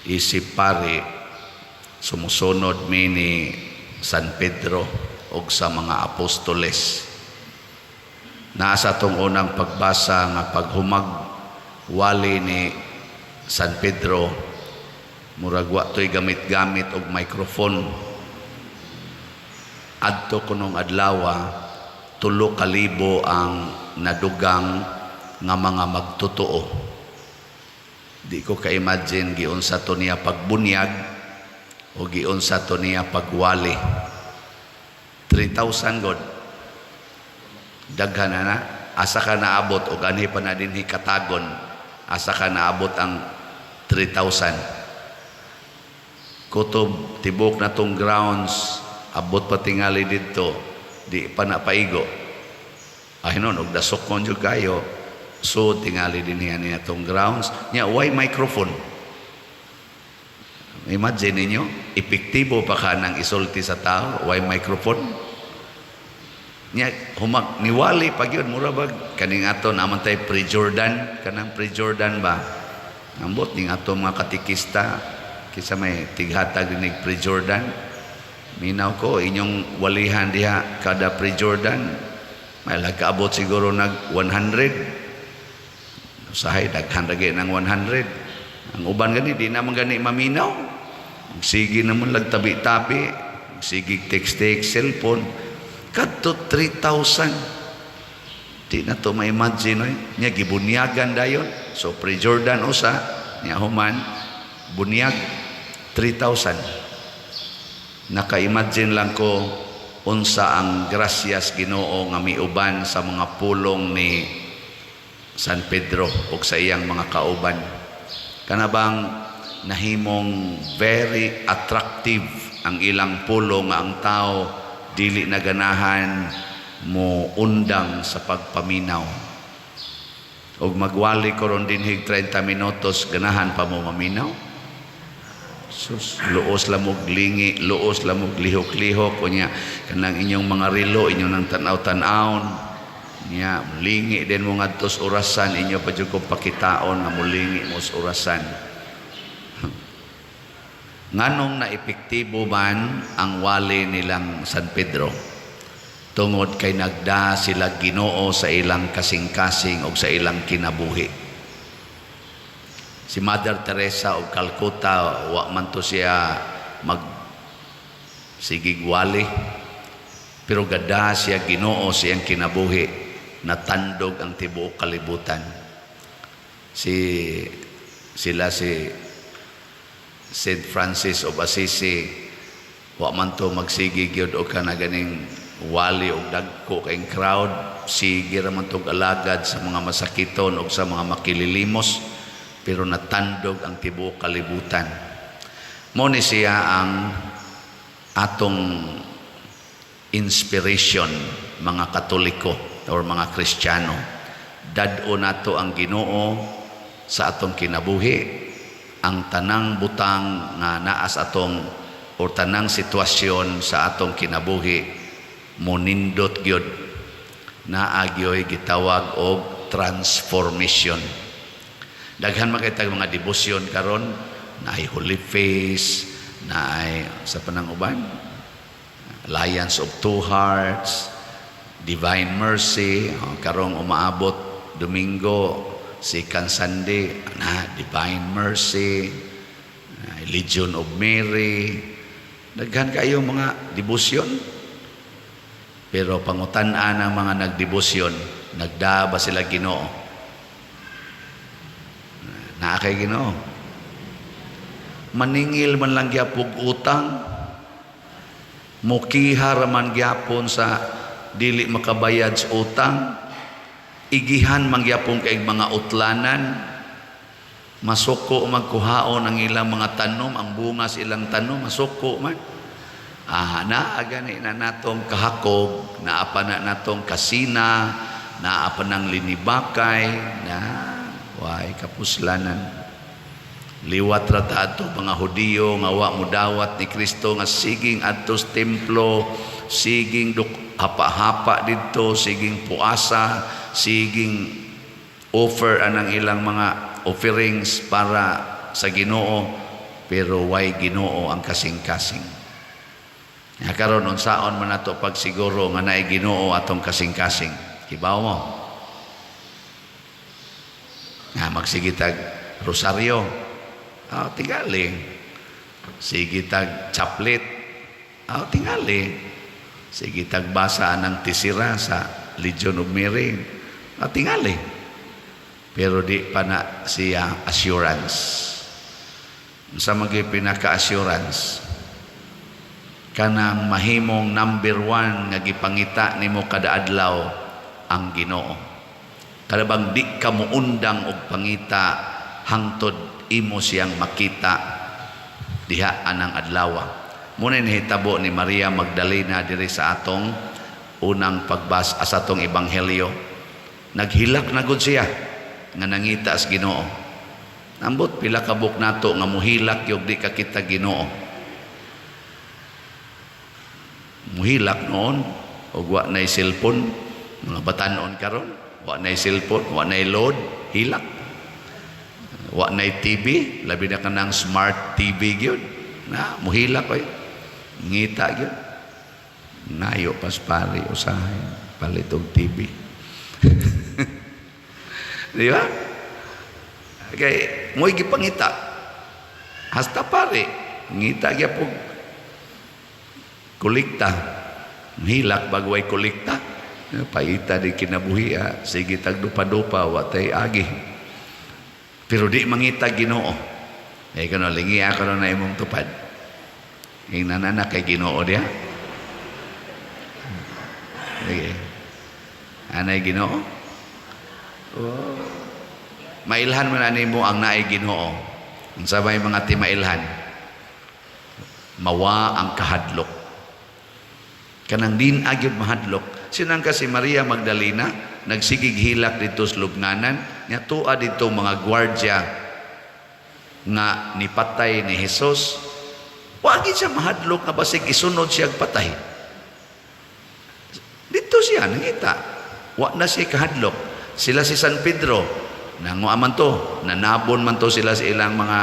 Isip pari, sumusunod mi ni San Pedro og sa mga apostoles. Naa sa atong unang pagbasa nga paghumag wali ni San Pedro, murag wa to'y gamit-gamit og microphone. Adto kunong adlawa, 3,000 ang nadugang nga mga magtotoo. Di ko ka-imagine giunsa to niya pagbunyag o giunsa to niya pagwali. 3,000 god. Daghan na na. Asa ka naabot og anhi pa na dinhi katagon? Asa ka naabot ang 3,000? Kutob tibok na tong grounds, abot pa tingali didto, di pa na paigo. Ay non, og dasokon jud kayo. So tingali dinhi ani atong grounds nya, why microphone? Imagine ninyo, epektibo pa ka ng isulti sa tao, why microphone? Nya humag niwali pa gyud, mura bag kaning ato naman tay pre-Jordan, kanang pre-Jordan ba? Ambot ning ato mga katikista, kisa may tighatag dinig pre-Jordan. Minaw ko inyong walihan diha kada pre-Jordan, may lagkaabot siguro nag 100. Usahay daghan ra ng 100. Ang uban gani di naman gani maminaw. Sige naman lagtabi-tabi, sige text-text, cellphone. Kadto 3,000. Di na to ma-imagine oy. Nya gibunyagan dayon. So pre-Jordan usa, nya human bunyag 3,000. Naka-imagine lang ko unsa ang grasyas Ginoo nga miuban sa mga pulong ni San Pedro ug sa iyang mga kauban. Kana bang nahimong very attractive ang ilang pulong nga ang tao dili na ganahan mo undang sa pagpaminaw. Og magwali ko ron dinhig 30 minutos, ganahan pa mo maminaw? Sus, luos lamog lingi, luos lamog lihok-lihok, kunya kanang inyong mga relo, inyong nang tanaw-tanawon. Nya, lingi din mo ngadto sa orasan, inyo pa jud ko pakitaon nga mulingi mo sa orasan. Nganong na epektibo man ang wali nilang San Pedro? Tungod kay nagda sila Ginoo sa ilang kasing-kasing o sa ilang kinabuhi. Si Mother Teresa of Calcutta, wa man to siya mag sigig wali. Pero gada siya Ginoo sa iyang kinabuhi, natandog ang tibuok kalibutan. Si sila si St. Francis of Assisi, wa man to magsige gyud og kana ganing wali og dagko kay crowd, sige ra man tog alagad sa mga masakiton og sa mga makililimos, pero natandog ang tibuok kalibutan. Mo ni siya ang atong inspiration, mga Katoliko or mga Kristiyano. Dad-o nato ang Ginoo sa atong kinabuhi. Ang tanang butang nga naa sa atong or tanang sitwasyon sa atong kinabuhi monindot gyud, naa gyoy gitawag og transformation. Daghan man kay tag mga debosyon karon, naay Holy Face, naay sa panang uban, Alliance of Two Hearts, Divine Mercy, oh, karong umaabot Domingo, Second Sunday, na Divine Mercy, Legion of Mary, daghan kayo mga debosyon. Pero pangutan-an ang mga nagdebosyon, nagda ba sila Ginoo? Naa kay Ginoo. Maningil man lang gyapon utang, mukiha raman gyapon sa dili makabayad sa utang, igihan man gyapon kay mga utlanan, masuko magkuhaon ang ilang mga tanom, ang bunga sa ilang tanom, masuko man. Ah, naa gani na natong kahakog, naa pa na natong kasina, naa pa ng linibakay, na way kapuslanan. Liwat ra ta adto mga Hudiyo nga wa mudawat ni Kristo nga siging adto sa templo, siging duk hapa-hapa didto, siging puasa, siging offer anang ilang mga offerings para sa Ginoo. pero way Ginoo ang kasing-kasing. Nga karon, unsaon man nato pagsiguro nga naay Ginoo atong kasing-kasing? Kibaw mo? Nga magsige tag rosaryo. Ah, tingali. Sige tag chaplet. Ah, tingali. Sige tag basa ng tisira sa Legion of Mary. Ah, tingali. Pero di pa na siya assurance. Sa mga pinaka-assurance, kanang mahimong number one nga gipangita nimo kada adlaw ang Ginoo. Kada bang di ka muundang og pangita hangtod imo siyang makita diha anang adlaw. Muna nahitabo ni Maria Magdalena diri sa atong unang pagbasa sa atong ebanghelyo. Naghilak na gud siya nga nangita sa Ginoo. Ambot pila ka buok nato nga muhilak yung di ka kita Ginoo. Muhilak noon og wa nay cellphone, mga batan-on karon, wa nay cellphone, wa nay load, hilak. Wa nay TV, labi na kanang smart TV gyud. Na muhilak oy. Ngita gyud. Nayo pas pari usahay palit og TV. Di ba? Kay mo'y gipangita. Hasta pare, ngita gyapon kolekta. Hilak bagway kolekta. Paita di kinabuhi, ah. Sige tag dupa-dupa, wa tay agi. Pero di mangita Ginoo. Eh kano lingi ako na imong tupad. Ingnan na kay Ginoo diha. Sige. Anay Ginoo? Oh. Mailhan man ani mo ang naay Ginoo. Unsa may mga timailhan? Mawa ang kahadlok. Kanang din agyod mahadlok. Sinang ka si Maria Magdalena, nagsigig hilak dito sa lubnganan, nya tua dito mga gwardya nga nipatay ni Jesus. Wa gid siya mahadlok nga basig isunod siya patay. Dito siya nangita. Wa na siya kahadlok. Sila si San Pedro, nangua man to, nanabon man to sila sa ilang mga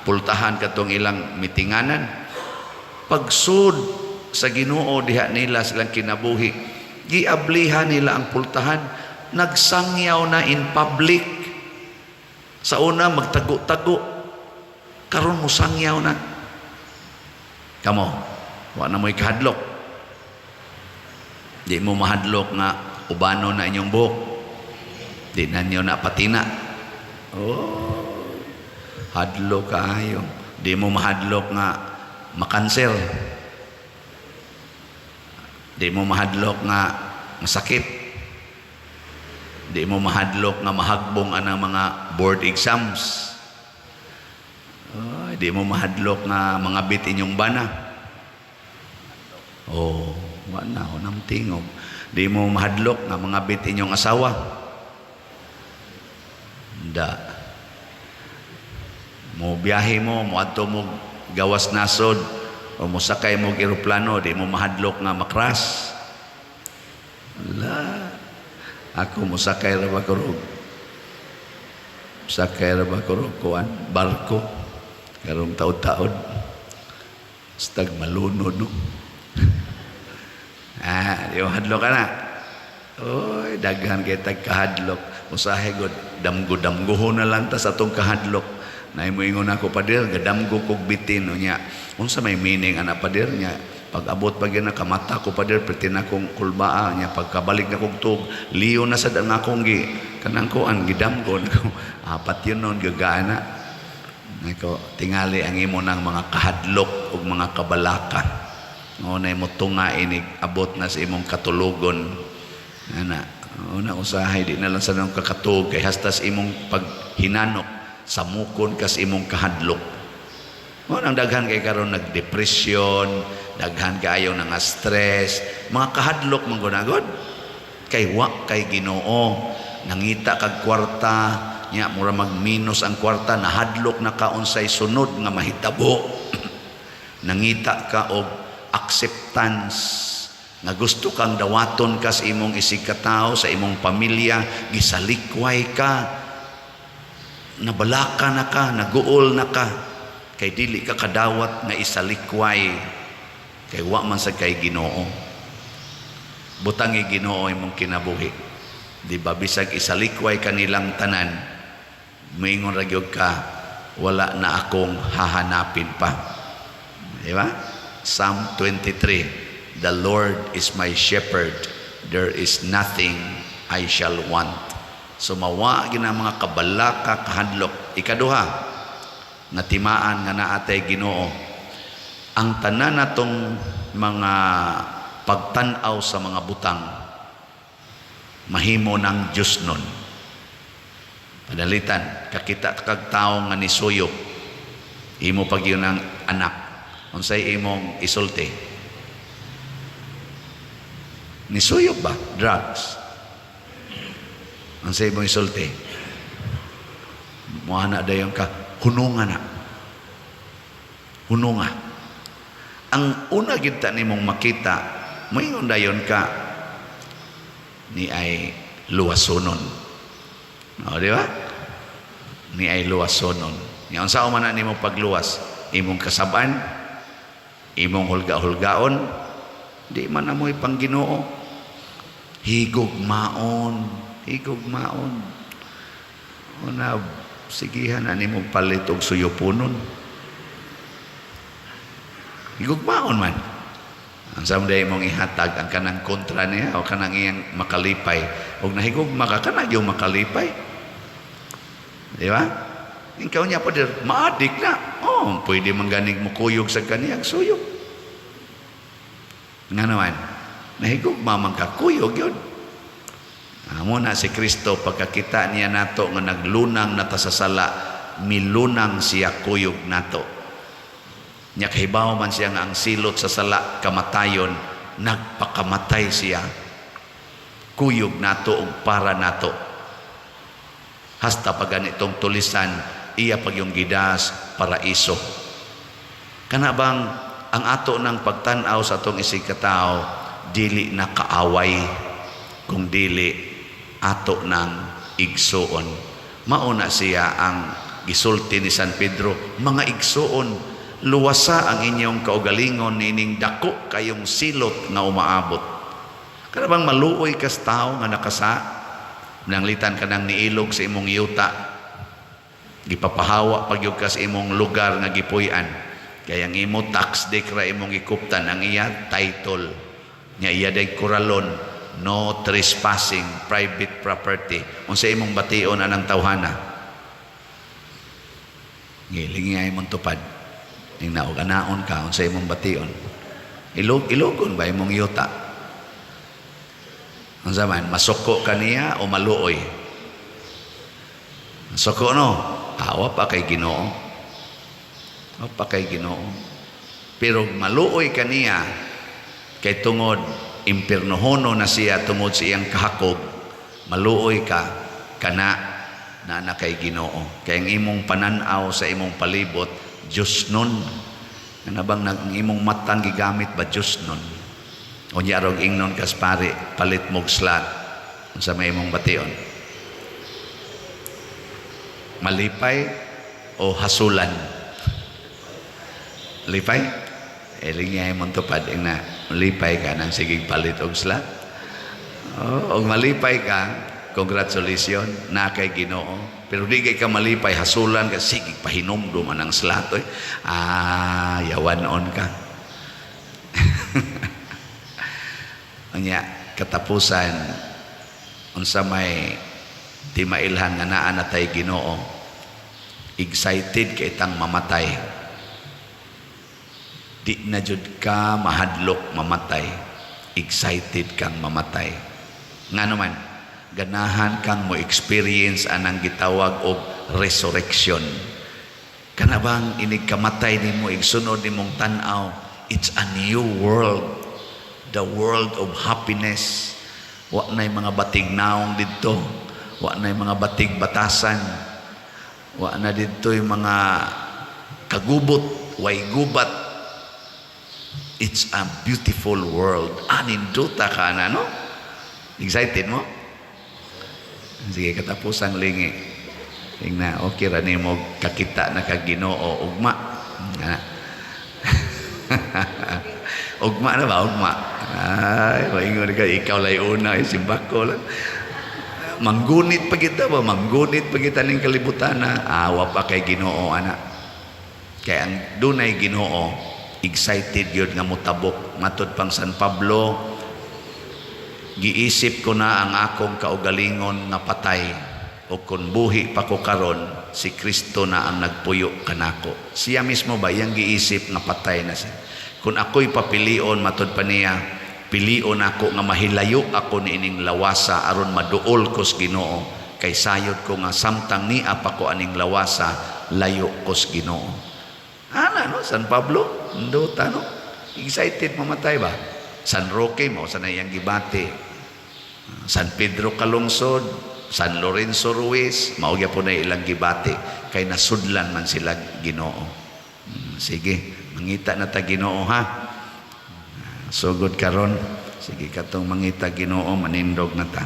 pultahan katong ilang mitinganan. Pagsud sa Ginoo diha nila silang kinabuhi, giablihan nila ang pultahan, nagsangyaw na in public. Sa una magtago-tago, karon mo sangyaw na. Kamo, wa na mo'y kahadlok. Di mo mahadlok nga ubano na inyong buhok. Di na nyo na patina. Oh, hadlok kaayo. Di mo mahadlok nga makanser. Di mo mahadlok nga masakit. Di mo mahadlok nga mahagbong anang mga board exams. Ay, di mo mahadlok nga mga bit inyong bana. Oh, wa na unang tingog. Di mo mahadlok nga mga bit inyong asawa. Da. Mo biyahe mo, moadto mo gawas nasod o mosakay mo eroplano, di mo mahadlok nga makras. La. Ako mosakay ra ba ko sakay ra ba ko kuan barko karong taod-taod. Stag malunod, no. Ah, di mo hadlok ka na. Oy, daghan kay tag kahadlok. Usahay gud, damgo-damgohon na lang ta sa atong kahadlok. Nay mo ingon ako, "Pader, gadamgo kog bitin." Unya, unsa may meaning ana, pader? Nya pag abot pag na kamata ko, pader, perti na kong kulbaa. Nya pagkabalik na kog tug, liyo na sad ang akong gi kanang kuan gidamgo nako. Apat yun nun gagana. Nako, tingali ang imo ng mga kahadlok ug mga kabalaka. Mo na mo tunga inig abot na sa imong katulogon. Ana, una usahay di na lang sa nang kakatug kay hasta sa imong paghinanok samukon kas imong kahadlok. Mo nang daghan kay karon nagdepresyon, daghan kaayo nga stress, mga kahadlok man gud kay wa kay Ginoo. Nangita kag kwarta, nya mura mag-minus ang kwarta, nahadlok na ka unsay sunod nga mahitabo. Nangita ka og acceptance nga gusto kang dawaton ka sa imong isig katao, sa imong pamilya, gisalikway ka, nabalaka na ka, naguol na ka. Kay dili ka kadawat nga isalikway kay wa man sa kay Ginoo. Butangi Ginoo imong kinabuhi. Di ba bisag isalikway kanilang tanan, moingon ra gyud ka, "Wala na akong hahanapin pa." Di ba? Psalm 23, "The Lord is my shepherd, there is nothing I shall want." So mawa gina mga kabalaka, kahadlok. Ikaduha, nga timaan nga naa tay Ginoo. Ang tanan natong mga pagtan-aw sa mga butang mahimo ng Diyos nun. Padalitan, kakita kag tao nga nisuyop, imo pag yun ang anak, unsay imong isulti? Nisuyop ba? Drugs. Unsay imong isulti? Muana dayon ka, "Hununga na. Hununga." Ang una gid ta nimong makita, moingon dayon ka, "Ni ay luwasonon." O, di ba? "Ni ay luwasonon." Nga unsa man na nimo pagluwas? Imong kasaban, imong hulga-hulgaon, di man amoy pang Ginoo. Higugmaon, higugmaon. Una, sigihan na nimo palit og suyuponon. Higugmaon man. Ang sa mo mong ihatag ang kanang kontra niya o kanang iyang makalipay. Og nahigugma ka, kana yung makalipay. Di ba? Ikaw niya pa dir, maadik na. Oh, pwede man ganig mo kuyog sa kaniyang suyop. Nga naman, nahigugma man ka, kuyog yun. Amo na si Kristo, pagkakita niya nato nga naglunang na ta sa sala, milunang siya kuyog nato. Nya kahibaw man siya nga ang silot sa sala kamatayon, nagpakamatay siya kuyog nato ug para nato. Hasta pa ganitong tulisan, iya pag yung gidas paraiso. Kana bang ang ato ng pagtan-aw sa atong isig katao dili na kaaway kung dili ato ng igsuon. Mauna siya ang gisulti ni San Pedro, "Mga igsuon, luwasa ang inyong kaugalingon nining dako kayong silot nga umaabot." Kana bang maluoy kas tao nga nakasa, nanglitan ka nang niilog sa imong yuta, gipapahawa pagyud ka sa imong lugar nga gipuy-an. Kaya ang imo tax dec ra imong gikuptan, ang iya title. Nya iya day kuralon, "No trespassing, private property." Unsa imong bation anang tawhana? Ngiling nga imong tupad. Ning naog anaon ka, unsa imong bation? Ilog ilogon ba imong yuta? Unsa man, masuko ka niya o maluoy? Masuko, no? Awa pa kay Ginoo. Awa pa kay Ginoo. Pero maluoy ka niya kay tungod impirnohono na siya tungod sa iyang kahakog, maluoy ka kana na na kay Ginoo. Kay ang imong pananaw sa imong palibot, Diyos nun. Ano bang nag imong matang gigamit ba Diyos nun? Unya rog ingnon kas pare, "Palit mog slot." Unsa may imong bation? Malipay o hasulan? Lipay? Eling niya imong tupad ing na malipay ka nang sige palit og slot. Oh, og malipay ka, congratulations na kay Ginoo. Pero di kay ka malipay, hasulan ka, sige pahinomdom anang slot oy. Ah, yawan on ka. Unya katapusan, unsa may timailhan nga naa na tay Ginoo? Excited kay tang mamatay. Di na jud ka mahadlok mamatay. Excited kang mamatay. Nga naman, ganahan kang mo experience anang gitawag og resurrection. Kana bang inig kamatay nimo, igsunod nimong tan-aw, it's a new world. The world of happiness. Wa na'y mga batig naong didto. Wa na'y mga batig batasan. Wa na didto yung mga kagubot, way gubat. It's a beautiful world. Aninduta ka na, no? Excited mo? Sige, katapusang lingi. Ingna, okay ra nimo kakita na kag Ginoo ugma. Ana. Ugma na ba? Ugma. Ay, maingon ka, ikaw lay una, eh, simbako lang. Manggunit pa kita ba? Manggunit pa kita ning kalibutan na. Awa pa kay Ginoo, ana. Kaya ang dunay Ginoo, excited yun nga mutabok. Matod pang San Pablo, "Giisip ko na ang akong kaugalingon nga patay o kung buhi pa ko karon, si Kristo na ang nagpuyo kanako." Siya mismo ba, iyang giisip nga patay na siya. "Kung ako'y papilion," matod pa niya, "pilion ako nga mahilayo ako niining lawasa aron maduol ko sa Ginoo, kay sayod ko nga samtang nia pa ko aning lawasa, layo ko sa Ginoo." Ana no, San Pablo, nindota no. Excited mamatay ba? San Roque mao sa iyang gibati. San Pedro Calungsod, San Lorenzo Ruiz, mao gyapon na ilang gibati kay nasudlan man sila Ginoo. Sige, mangita na ta Ginoo ha. Sugod karon, sige, katong mangita Ginoo, manindog na ta.